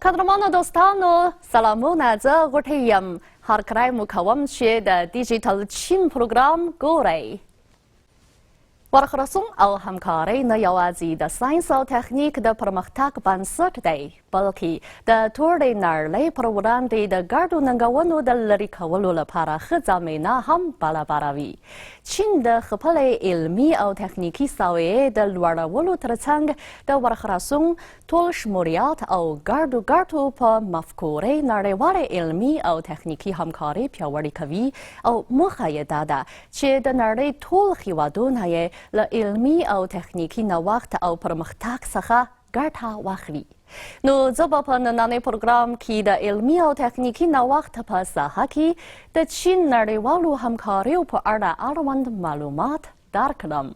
قدرمنو دوستانو سلامونه، زه غوټۍ یم. هرکلی مو کوم چې د ډیجیټل چین پروګرام ګورئ. ورخلاصون او همکارۍ نه یوازې د ساینس او تخنیک د پرمختګ بنسټ دی، بلکې د ټولې نړۍ پر وړاندې د ګډو ننګونو د لرې کولو لپاره ښه زمینه هم برابروي. چین د خپلې علمي او تخنیکي سویې د لوړولو ترڅنګ د ورخلاصون، ټول شمولیت او ګډو ګټو په مفکورې نړیوالې علمي او تخنیکي همکارۍ پیاوړې کوي او موخه یې دا ده چې د نړۍ ټول هیوادونه یې له علمي او تخنیکي نوښت او پرمختګ څخه ګټه واخلي. نو زه به په نننۍ پروګرام کې د علمي او تخنیکي نوښت په ساحه کې د چین نړیوالو همکاریو په اړه اړوند معلومات درکړم.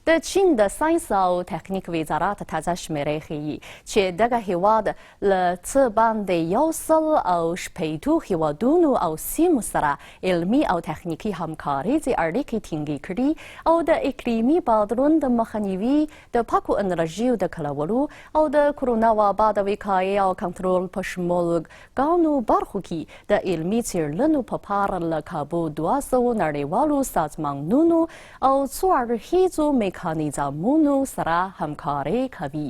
د چین د ساینس او تخنیک وزارت تازه شمېرې ښيي چې دغه هیواد له څه باندې 160 هیوادونو او سیمو سره علمي او تخنیکي همکاریزې اړیکې ټینګې کړي او د اقلیمي بدلون د مخنیوي، د پاکو انرژیو د کارولو او د کرونا وبا د وقایې او کنټرول په شمول ګڼو برخو کې د علمي څېړنو په پار له کابو 200 نړیوالو سازمانونو او څو اړخیزو میکانیزمونو سره همکارۍ کوي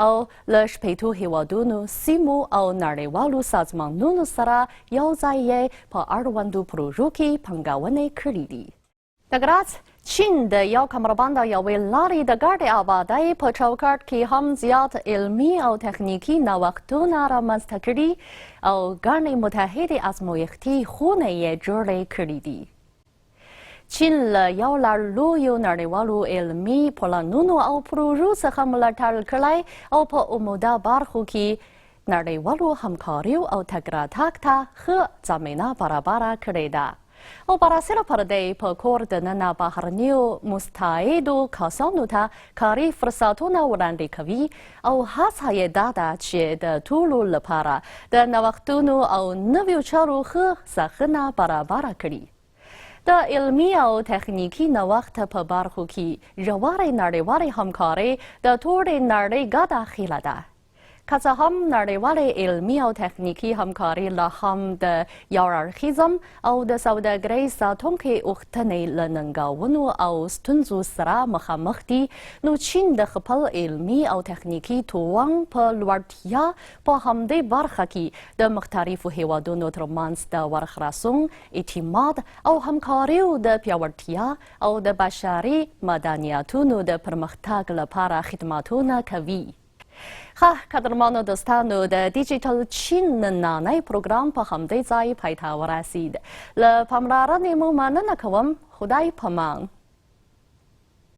او له 60 هېوادونو، سیمو او نړیوالو سازمانونو سره یو ځای یې په اړوندو پروژو کې پانګونې کړې دي. دغه راز چین د یو کمربند او یوې لارې د ګډې آبادۍ په چوکاټ کې هم زیات علمي او تخنیکي نوښتونه رامنځته کړي او ګڼې متحدې ازمویښتي خونې یې جوړې کړې دي. چین له یو لړ لویو نړیوالو علمي پلانونو او پروژو څخه ملاتړ کړی او په عمده برخو کې نړیوالو همکاریو او تګ راتګ ته ښه زمینه برابره کړې ده. او براسره پر دې په کور دننه بهرنیو مستعدو کسانو ته کاري فرصتونه وړاندې کوي او هڅه یې دا ده چې د ټولو لپاره د نوښتونو او نویو چارو ښه سخنه برابره کړي. د علمي او تخنیکي نوښت په برخو کې ژورې نړیوالې همکارۍ د ټولې نړۍ ګډه هیله ده. که څه هم نړیوالې علمي او تخنیکي همکاري لا هم د یو اړخیزم او د سوداګرۍ ساتونکې غوښتنې له ننګونو او ستونزو سره مخامخ دي، نو چین د خپل علمي او تخنیکي توان په لوړتیا په همدې برخه کې د مختلفو هېوادونو ترمنځ د ورخلاصون، اعتماد او همکاریو د پیاوړتیا او د بشري مدنیتونو د پرمختګ لپاره خدمتونه کوي. ښه قدرمنو دوستانو، د ډیجیټل چین نننی پروګرام په همدې ځای پای ته ورسید. له پاملرنې مو مننه کوم. خدای پامان.